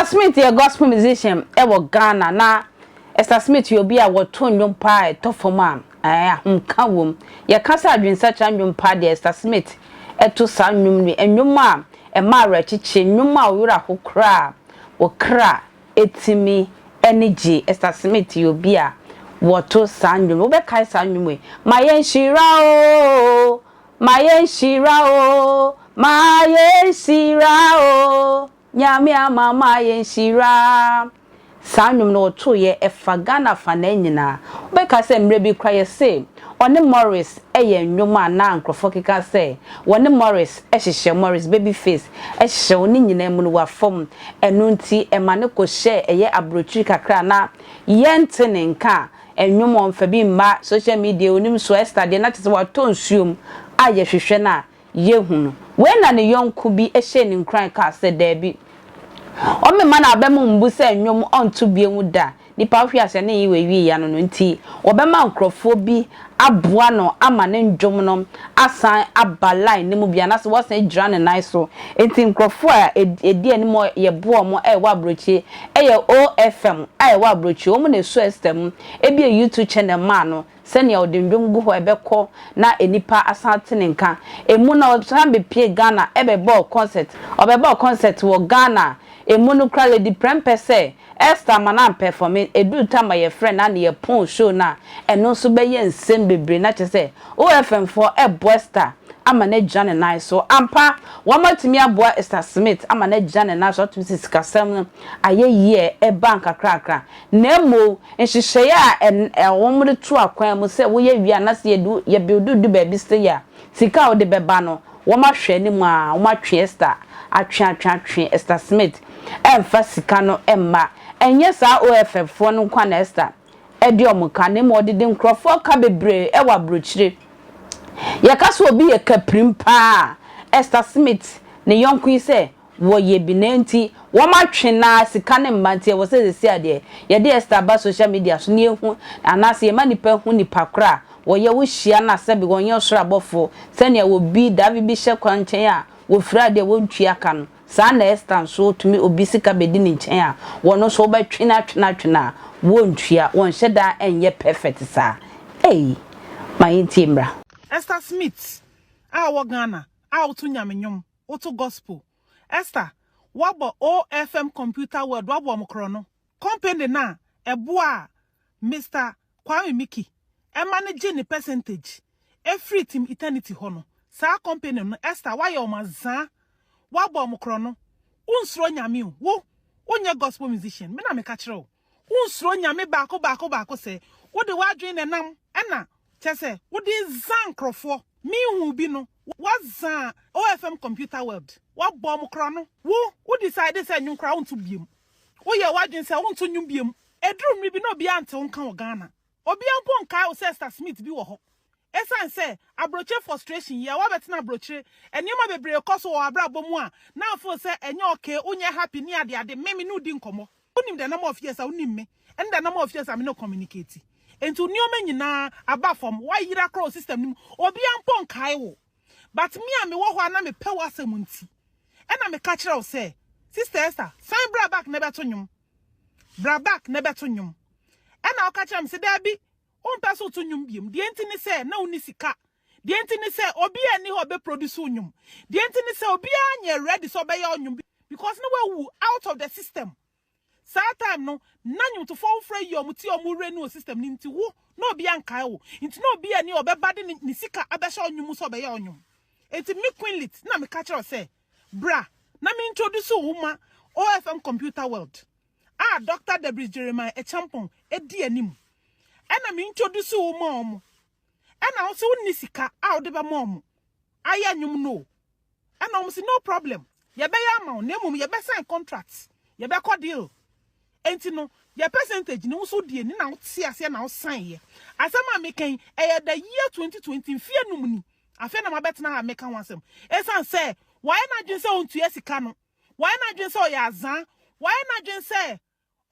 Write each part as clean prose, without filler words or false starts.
Esther Smith yɛ gospel musician wɔ Ghana. Na Esther Smith yɛ obi a wɔto nnwom paa a ɛtɔ fam a ahomka wom. Yɛka sɛ adwensakyera nnwom paa deɛ, Esther Smith to saa nnwom no. Nnwom a ɛma awerɛkyekye, nnwom a wo werɛ aho koraa, wo kra tumi ani gye. Esther Smith yɛ obi a wɔto saa nnwom. Wobɛkae saa nnwom yi: "Ma yɛnhyira o, ma yɛnhyira o, ma yɛnhyira o, Nyame ama ma yɛnhyira." Saa nnwom no wɔtoeɛ ɛfa Ghana fa na nyinaa. Wobɛka sɛ mmerɛ bi kora yɛse ɔne Morris ɛyɛ nnwom a na nkurɔfoɔ keka sɛ wɔne Morris ɛhyehyɛ, Morris Babyface ɛhyehyɛ wɔn ne nyinaa mu no wafam. Ɛno nti ɛma ne kɔhyɛ ɛyɛ aburokyiri kakra na yɛnte ne nka a nnwom ɔmfa bi mma social media onim so. Esther deɛ, na kyerɛ sɛ watɔ nsuom a yɛhwehwɛ no a yɛhu no. Wei na ne yɔnko bi hyɛ ne nkuran kaa sɛ daabi, ɔmema no abɛma mbu sɛ nnwom ɔnto bie mu da. Nipa wohwe ase ne yi wɔ awie ya no nti wɔbɛma nkurɔfoɔ bi aboa no ama ne ndwom no asan aba line ne mu bi anaasɛ wɔasan gyina ne nan so. Nti nkurɔfoɔ a edi anim yɛboa wɔn a ɛwɔ aburokyire ɛyɛ OFM a ɛwɔ aburokyire. Wɔn na esu Esther mu ebi YouTube channel maa no sɛnea ɔde ndwom gu hɔ ɛbɛkɔ na nipa asan te ne nka emu. Na ɔsan bepie Ghana ɛbɛbɔɔ concert, ɔbɛbɔɔ concert wɔ Ghana emu no kora. Lady Prempeh sɛ Esther ama na mpɛfɔmi edu tam a yɛfrɛ na ne yɛ pon show na ɛno nso bɛyɛ nsɛm bebree. Na kyerɛ sɛ OFM foɔ ɛbɔ Esther ama no agyina ne nan so ampa. Wɔn atumi aboa Esther Smith ama no agyina ne nan so, atumi sɛ sikasɛm no ayɛ yie ɛba nkakrakra. Na emo nhyehyɛeɛ a ɛ wɔn de to akwan mu sɛ woyɛ wie anaasɛ yɛdu yɛbuild du baabi sɛ yɛ a sika a wɔde bɛba no, wɔn ahwɛ anim a wɔn atwe Esther, atwe atwe atwe Esther Smith ɛmfa sika no ɛmma. Ɛnyɛ saa OFM foɔ no nkwa na Esther ɛde wɔn ka, na emu ɔde de nkurɔfoɔ ka bebree ɛwɔ aburokyire. Yɛka sɛ obi yɛ kapirim paa, Esther Smith ne yɔnko yi sɛ wɔyɛ bi na nti wɔn atwe na sika ne mma. Nti ɛwɔ sɛ sisi adeɛ yɛde Esther aba social media so ne ehu anaasɛ yɛma nipa hu nipa koro a wɔyɛ. Wohyia na sɛbi wɔnyɛ ɔsoro abɔfo sɛnea wɔbi davi bi hyɛ kwan nkyɛn a wɔfiri adeɛ wɔntua ka no. Saa na Esther nso tumi obi sika bɛdi ne nkyɛn a wɔn nso wɔbɛtwe na atwe na atwe na wɔntua. Wɔnhyɛ da nyɛ perfect saa. Ei, ma yɛntie mmra. Esther Smith a wɔ Ghana a woto Nyame nnwom, woto gospel, Esther, wabɔ OFM Computer World, wabɔ ɔmo korɔ no company na ɛboa a Mr Kwame Miki ɛma ne gye ne percentage efiri Team Eternity hɔ no. Saa company no, Esther, wayɛ ɔmo azaa, wabɔ ɔmo korɔ no. Wonsuro Nyame o. Wo wonyɛ gospel musician, me na meka kyerɛ wo, wonsuro Nyame baako baako baako sɛ wode w'adwene na nam ɛna kyɛ sɛ wode za nkurɔfoɔ. Mihu bi no, waza OFM Computer World, wabɔ ɔmo korɔ no. Wo decide sɛ nnwom koraa wonto biem, woyɛ w'adwene sɛ wonto nnwom biem. Eduru mmiri bi na obiara nte wo nka wɔ Ghana, obiara mpo nkae wo sɛ Esther Smith bi wɔ hɔ. Ɛsiane sɛ aburokyire frustration yi a wabɛtena aburokyire, nneɛma bebree kɔ so wɔ abrabɔ mu a na afo sɛ ɛnyɛ okay, wonyɛ happy ne ade ade. Mmemme ne wodi nkɔmmɔ, wonim the number of years a wonim me ɛne the number of years a me no communicate. Nti nneɛma nyinaa aba fam, wayera korɔ system no mu, obiara mpo nkae wo. But me a mewɔ hɔ a na mepɛ w'asɛm nti ɛna meka kyerɛ wo sɛ, Sister Esther, san bra back na bɛto nnwom, bra back na bɛto nnwom. Ɛna ɔka kyerɛ me sɛ daabi, wompɛ so to nnwom biom. Deɛ nti ne sɛ na wonni sika. Deɛ nti ne sɛ obiara ni hɔ ɔbɛ produce nnwom. Deɛ nti ne sɛ obiara nyɛ ready sɛ ɔbɛyɛ ɔnwom because na wawu out of the system. Saa time no na nnwomtofoɔ wofrɛ yi ɔmo ti ɔmo wura ni wɔ system no nti wo na obiara nkae wo nti na obiara ni ɔbɛba de ne sika abɛhyɛ ɔnwom mu sɛ ɔbɛyɛ ɔnwom. Nti me Queen Lit na meka kyerɛ sɛ bra na me introduce wo ma OFM Computer World a Dr Debris Jeremiah Echampon edi anim. Ɛna me introduce wo ma ɔmo, ɛna wo sɛ wonni sika a wode bɛma ɔmo ayɛ nnwom no. Ɛna ɔmo sɛ no problem, yɛbɛyɛ ama wo, na mmom yɛbɛsign contract, yɛbɛkɔ deal. Enti no yɛ percentage ne wo so die ne na wote aseɛ na wo sign yɛ. Asɛm a meka yi, ɛyɛ the year 2020, mfie 5 ni. Afei na mabɛtena ha meka ho asɛm. Ɛsiane sɛ wayɛ n'adwene sɛ ɔntua sika no, wayɛ n'adwene sɛ ɔyɛ azaa, wayɛ n'adwene sɛ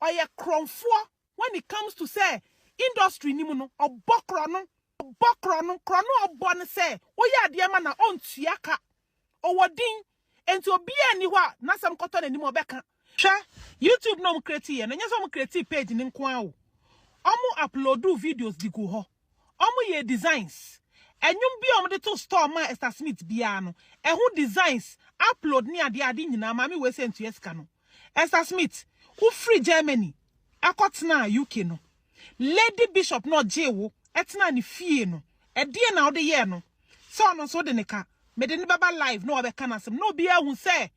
ɔyɛ korɔmfoɔ when it comes to sɛ industry ni mu no, ɔbɔ korɔ no, ɔbɔ korɔ no, korɔ no ɔbɔ no sɛ woyɛ adeɛ ma na ɔntua ka. Ɔwɔ din nti obiara ni hɔ a n'asɛm kɔtɔ n'anim ɔbɛka. Hwɛ, YouTube na ɔmo create yɛ no, ɛnyɛ sɛ ɔmo create page no nko ara o. Ɔmo uploaduu videos de guu hɔ. Ɔmo yɛɛ designs. Ɛnwom bi a ɔmo de to store maa Esther Smith biara no, ɛho designs, upload ne adeɛ ade nyinaa, maame wei sɛ ntua sika no. Esther Smith, wo firi Germany ɛkɔ tenaa UK no, Lady Bishop na ɔgyee wo ɛtenaa ne fie no, ɛdeɛn na wode yɛɛ no? Sɛ ɔno nso wode ne ka, mede no bɛba live na wabɛka n'asɛm na obiara ahu sɛ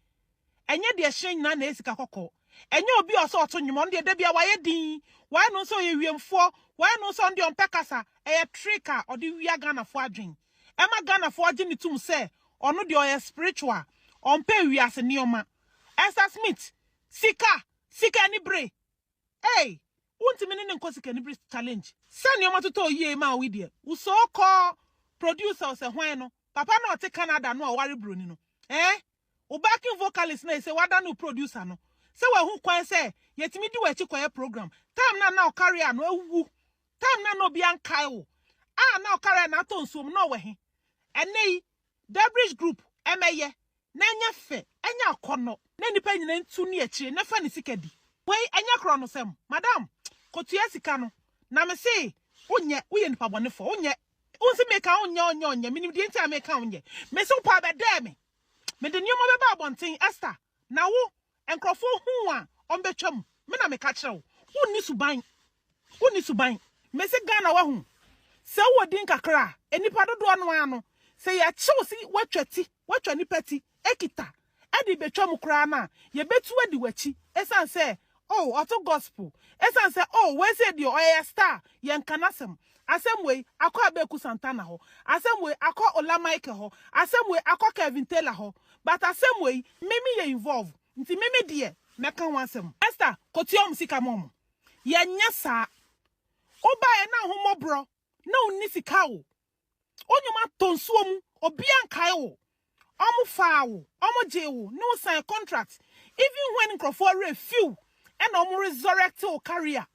Ɛnyɛ deɛ ɛhyerɛn nyinaa na ɛyɛ sika kɔkɔɔ. Ɛnyɛ obi a ɔsɛ ɔto nnwom, ɔno deɛ da biara wayɛ dinn, wayɛ ne ho sɛ ɔyɛ wiemfoɔ, wayɛ ne ho sɛ ɔno deɛ ɔmpɛ kasa. Ɛyɛ trick a ɔde wia Ghanafoɔ adwene. Ɛma Ghanafoɔ gye no tom sɛ ɔno deɛ ɔyɛ spiritual, ɔmpɛ wiase nneɛma. Esther Smith, sika, sika anibere, Ei! Wontumi ne no nkɔ sikanibere challenge. Sɛ nneɛma totɔɔ yie maa wo yi deɛ, wo so call producer ɔsɛ hwan no, papa no a ɔte Canada no a ɔware broni no, eh? Wo backing vocalist no a ɛsɛ wadane wo producer no, sɛ wahu kwan sɛ yɛtumi di w'akyi kɔyɛ program, time no a na wo career no awu, time no a na obiara nkae wo, a na wo career no atɔ nsuo mu, na ɔwɔ he? Ɛnnɛ yi, Debridge Group ɛmɛyɛ na ɛnyɛ fɛ, ɛnyɛ akɔnnɔ, na nnipa nyinaa ntu nni akyire na fa ne sika di. Wei ɛnyɛ korɔnosɛm? Madam, kɔtua sika no, na mese wonyɛ, woyɛ nipa bɔnefoɔ, wonyɛ. Wonse meka wonyɛ, ɔnyɛ, ɔnyɛ, menim deɛ nti a meka wonyɛ. Mese wopɛ a bɛdɛɛ me, mede nneɛma bɛba abɔnten, Esther, na wo, nkurɔfoɔ hu wo a, wɔbɛtwa mu. Me na meka kyerɛ wo, wonni suban. Wonni suban. Mese Ghana wahu sɛ wowɔ din kakra a, nnipa dodoɔ no ara no, sɛ yɛkye wo se woatwa ti, woatwa nipa ti kita de rebɛtwa mu koraa no a, yɛbɛtu adi w'akyi ɛsiane sɛ oh ɔto gospel, ɛsiane sɛ oh wei sei deɛ ɔyɛ star, yɛnka n'asɛm. Asɛm wei akɔ Abeku Santana hɔ, asɛm wei akɔ Ola Michael hɔ, asɛm wei akɔ Kevin Taylor hɔ, but asɛm wei me meyɛ involve nti me me deɛ mɛka ho asɛm. Esther, kɔtua wɔn sika ma wɔn. Yɛnyɛ saa. Wobaeɛ na ahommɔborɔ na wonni sika o. Wo nnwom atɔ nsuo mu, obiara nkae wo. Ɔmo faa wo, ɔmo gyee wo ne wo sign contract. Even when nkurɔfoɔ werɛ fi wo ɛna ɔmo resurrect wo career.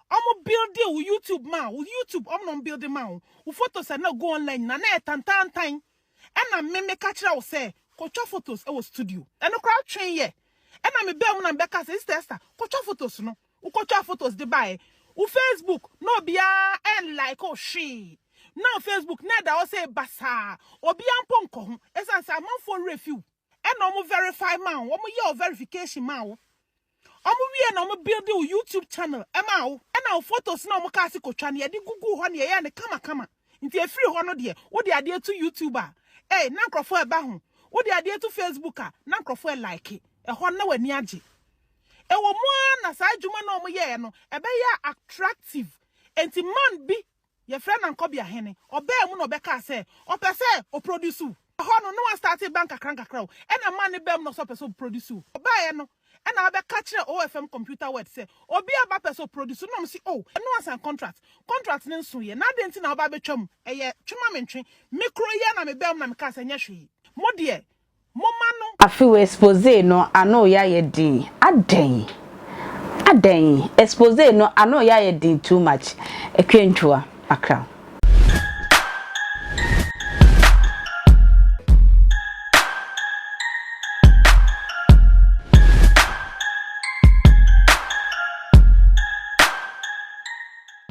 Ɔmo builde wo YouTube maa wo, YouTube ɔmo na ɔmo builde maa wo. Wo photos a na go online nyinaa na ɛyɛ tantaantan. Ɛna me meka kyerɛ wo sɛ kɔtwa photos wɔ studio. Ɛno koraa wotwee yɛ. Ɛna mebaa mu na mebɛka sɛ Sister Esther kɔtwa photos no. Wokɔtwaa photos de baeɛ. Wo Facebook na obiara ɛnlike wo hwee. Na wo Facebook na ɛda hɔ sɛ basaa. Obiara mpo nkɔ ho. Ɛsiane sɛ amanfoɔ werɛ fi wo. Ɛna wɔn verify maa wo. Wɔn yɛ wo verification maa wo. Ɔmo wiee na ɔmo builde wo YouTube channel maa wo ɛna wo photos na ɔmo kaa se kotwa no yɛde guguu hɔ na yɛyɛɛ no kama kama nti efiri hɔ no deɛ wode adeɛ to YouTube a ei na nkorɔfoɔ ɛba ho wode adeɛ to Facebook a na nkorɔfoɔ ɛlike ɛhɔ na w'ani agye ɛwɔ mu ara na saa adwuma na ɔmo yɛɛ no ɛbɛyɛ attractive enti man bi Yɛfrɛ no Ankɔbeahene. Ɔbaa mu na ɔbɛkaa sɛ ɔpɛ sɛ ɔproduce wo. Ɛhɔ no, na wastate ba nkakrankakra o. Ɛna man no baa mu na ɔsɛ ɔpɛ sɛ ɔproduce wo. Ɔbaeɛ no, ɛna wabɛka kyerɛɛ OFM Computer World sɛ obi aba pɛ sɛ ɔproduce wo. Na wɔn se oh, ɛno asan contract. Contract no nsoeɛ. Na adɛn nti na woba abɛtwa mu? Ɛyɛ twe ma mentwe. Me kuro yi ara na mebaa mu na mekaa sɛ ɛnyɛ hwee. Mo deɛ, Momma no. Afe wo expose no ano reyɛ ayɛ den adɛn adɛn expose no ano reyɛ ayɛ den too much Akua Ntwuwa Accra.